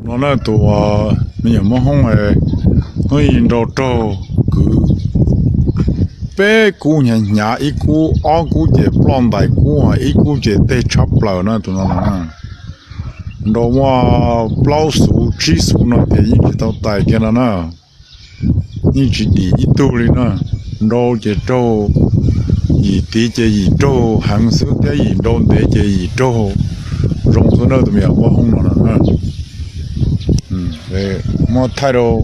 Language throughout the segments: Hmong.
No na tus me nyuam Hmoob Hoob, hnub i nrau raug kwv peb kub hnyav hnyav, ib kub ob kub ces ploj ntais kub, ib kub ces teg tshab plaws na tus no no. Nrau muaj plaub xuv tsib xuv no ces yeej tsis tau tais kiag no na. Yeej tsis dim ib tug li na. Nrau ces raug, yim tid ces yim raug heev xwb thiab yim nrau ntev ces yim raug zoo xwb na tus me nyuam Hmoob Hoob no no. Muab thaij rau,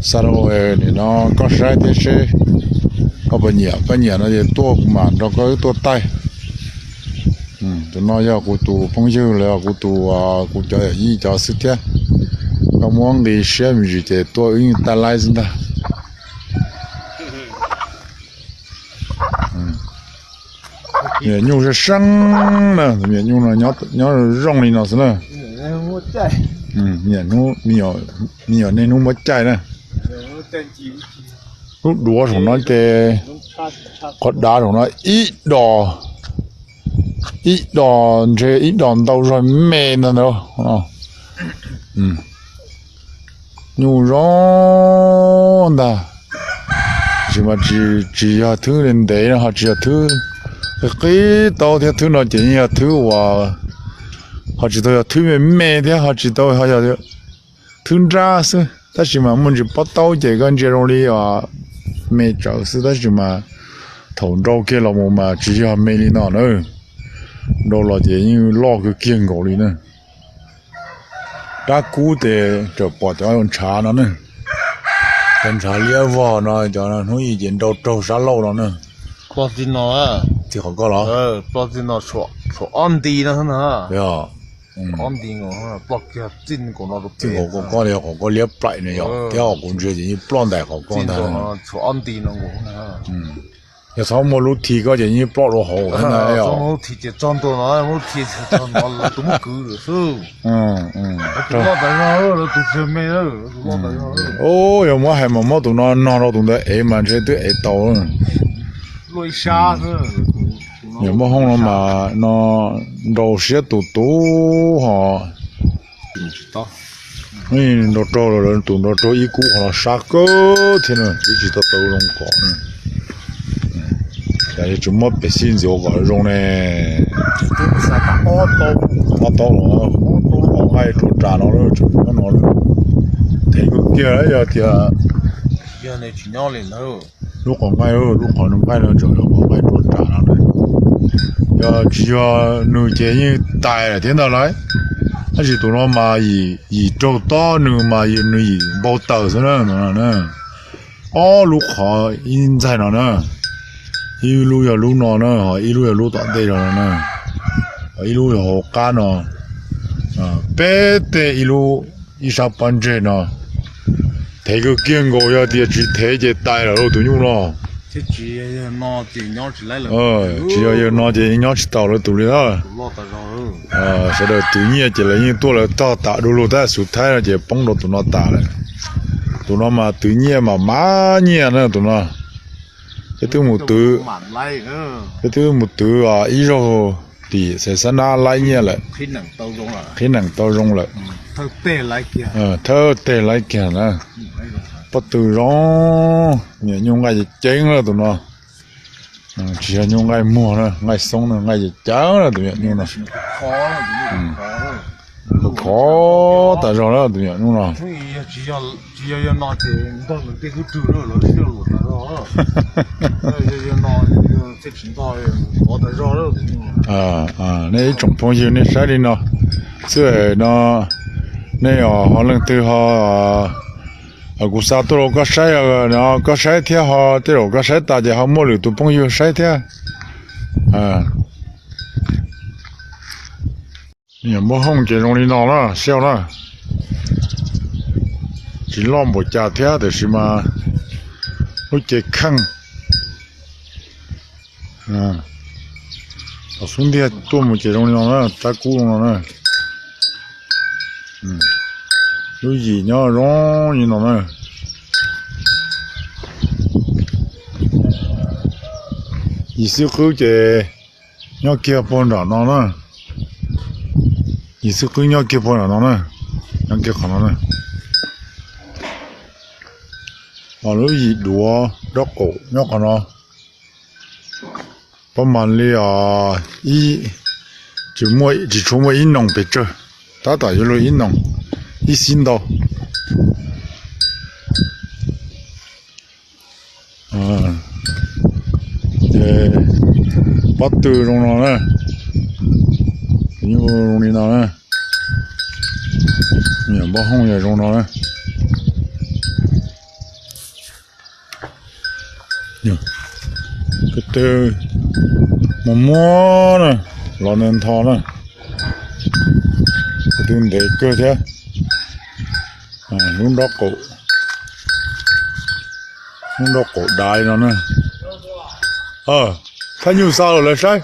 xa rau nim no koj saib thiab seb koj puas nyiam, koj nyiam no ces tuaj kuv mam nrog koj wb tuaj taij. Tus no yog kuv tus phooj ywg los kuv tus, kuv cov yawm yij cov xwb thiab. Koj muab nqi siab me ntsis ces tuaj wb yeej taij laib xwb ntag. Me nyuam nyuj seeb seeb na, me nyuam nyuj no nyob zoo li no xwb na. Me nyuam niaj hnub muab caij na. Lub duav saum no ces, qhov dav saum no ib dos, ib dos ntshe ib dos ntau zog me ntag ntawd. Nyuj zoo ntag, tab sis mas tsis yog thwb ntev no, ho tsis yog thwb qib qib taub thiab, thwb no ces yeej yog thwb uas ho tsis tau yog thwb me me thiab ho tsis tau ho yog thwb nrab xwb, tab sis mas muaj ntsis pob taub ces koj ntsia zoo li me tsawv xwb, tab sis mas thaum nrau kiag los mus mas tsis yog me li no na. Nrau los ces yeej loj kawg kiag nkaus li na. Rab kub ces tseem pom cov ntshav no ne, cov ntshav liab vog no, cov hnub i ces nrau raug sab laug no na. Ploj txij no, txij qhov koj los? Ploj txij no, tshuav ob nti no, ob nti, ploj kiag txij nkaus no, txij nkaus koj li, qhov koj liab plaim no yog thiab, kuv ntsia ces yeej ploj ntais qhov koj ntag. Tshuav ob nti no nkaus. Yog txhob muaj lub thi koj ces yeej ploj rau hauv na. Lub thi ces txog ntua no, lub thi txog no lawv tus muab kwv lawm xwb. Lawv tus loj tas zog, lawv tus tsis me, lawv tus loj tas zog. Yog muab hais mas muab tus no nog rau tus ntawd ev mas ntshe twb ev tau. Luaj ib sab xwb. Yog muab hoob no mas no nrau siab tus tus ho. Nrau raug, tus nrau raug ib kub qhov no sab kawg thiab na, twb tsis tau tau zoo kom na. Cas yuav tsis muab pem xij ntxiv ua kom zoo ne. Ob taub los, qhov nqaij rua ras no lawm, tseem nyob no lawm. Thev kawg kiag yog tias lub qhov nqaij, lub qhov nqaij no tseem yog qhov nqaij rua ras no. Yog tsis yog nws ces yeej tais lawm thiab ntag lauj. Tab sis tus no mas yim raug tob nws mas nws yim npau taws xwb na. Ob lub qhov ib ntxaig no na, ib lub yog lub no na, ho ib lub yog lub tom ntej no na, ho ib lub yog hauv qab no, peb tej ib lub ib sab pob ntseg no. Thev kawg kiag nkaus, yog tias tsis thev ces tais lawm lauj tus nyuj no. Tsis yog yawg no ces nyob tsis tau lawv tus li na. Sawv daws twv nyiaj ces lawv yeej tuaj lawv tog tas du lug tab xu thaib no ces poob rau tus no tas lawm. Tus no mas twv nyiaj mas mab nyiaj na tus no. Peb twb mus twv, peb twb mus twv ib zaug tim xaiv xab nab laib nyiaj lawm, qhib neem tau zoo lawm, thawj teg laib kiag na. Pob tw zoo, me nyuam nyuj nqaij ceev ceev lawm tus no. Tsis yog nyuj nqaij muag na, nqaij xoob na, nqaij ceev ceev lawm tus me nyuam nyuj no. Khov khov tas zog lawm tus me nyuam nyuj no. Nej ib tsoom phooj ywg nej saib li no xwb no, nej ho leej twg ho, kuv xa tuaj rau koj saib, koj saib thiab ho tej zaum koj saib tas ces ho muaj lwm tus phooj ywg saib thiab. Me nyuam Hmoob Hoob ces zoo li no na, saib na. Tsis loj npaum cas thiab tiam sis mas lub cev kheej. Thaum xub ntiag tuaj mus ces zoo li no na, rab kub zoo no na. Lub yim nyob zoo li no na. Yim xwb qwb ces nyob kiag puag nram no na. Yim xwb qwb nyob kiag puag nram no na. Nyob kiag qhov no na. Lub yim duav nraub qaum nyob qhov no. Pab mas li os, tsis tshua muaj ib noog pes tsawg, tab tom yuav luag ib noog, ib xib ntau. Ces pob tw zoo no na, nyuj zoo li no na, pob hooj yog zoo no na. Ko tw muag muag na, los nag nthos na, ko tw ntev kawg thiab. Lub nraub qaum, lub nraub qaum dav li no na. Thaj nyuj xa los lawv saib.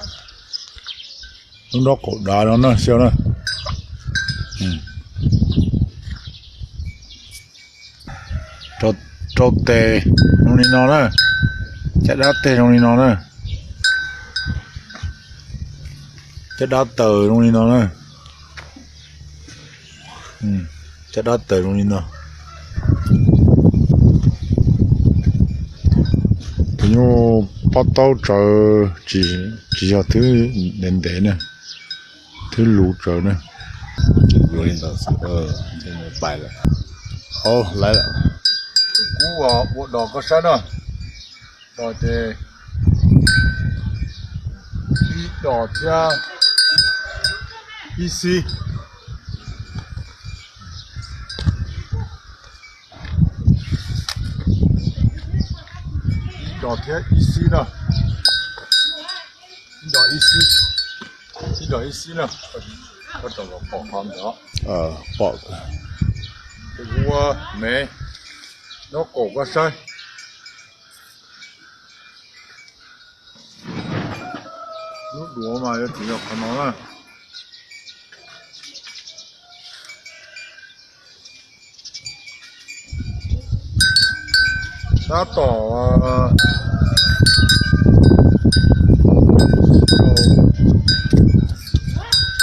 Lub nraub qaum dav no na, xyov na. Rau tes zoo li no na, caj dab tes zoo li no na, caj dab taws zoo li no na, caj dab taws zoo li no. Tus nyuj pob taub tsawv, tsis yog thwb ntev ntev na, thwb luv tsawv na. Kuv ua dos koj saib na, dos ces ib dos thiab ib xib, ib dos thiab ib xib na, ib dos ib xib, ib dos ib xib na, koj rau los pom qhov ntawd, pom. Kuv ua me nraub qaum koj saib. Lub duav mas yuav tsum yog qhov no na. Tab tom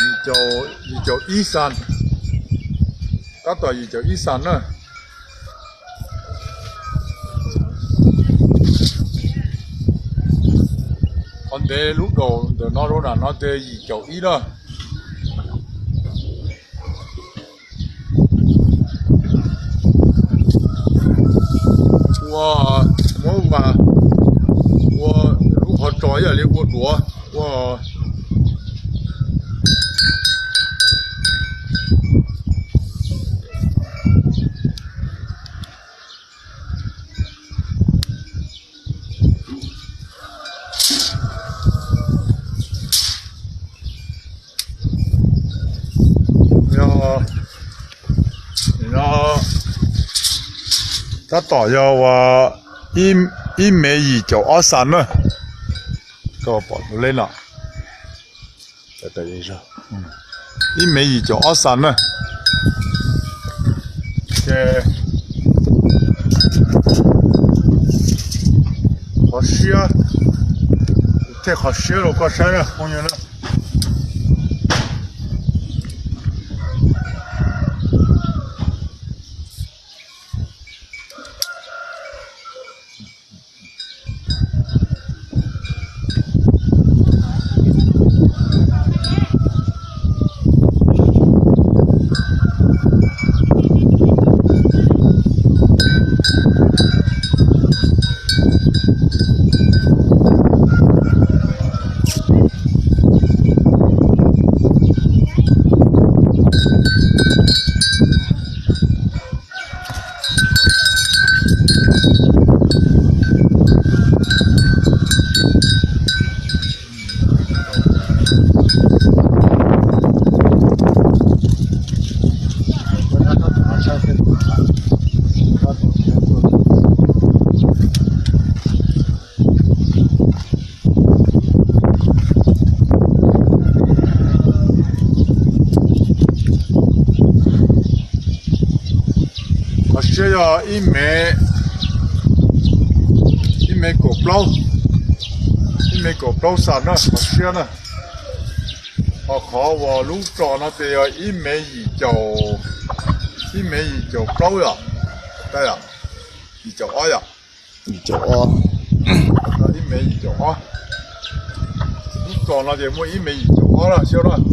yim caum ib xas, tab tom yim caum ib xas na. Qhov ntev lub daus ntawm no rau nram no ces yim caum ib na. Ua muab vas, ua lub qhov tsos ib yam li ua duav, ua Tab tom yog uas ib mev yim caum ob xas na. Koj pom tus leb no, ib mev yim caum ob xas na. Ces qhov siab, tej qhov siab rau koj saib na phooj ywg na. Qhov siab yog ib mev, ib mev kaum plaub, ib mev kaum plaub xas na qhov siab na. Ho qhov uas lub tsos no ces yog ib mev yim caum Ib mev yim caum plaub yom? Yim caum ob yom? Ib mev yim caum ob. Lub txos no ces muaj ib mev yim caum ob lawm xwb lawm.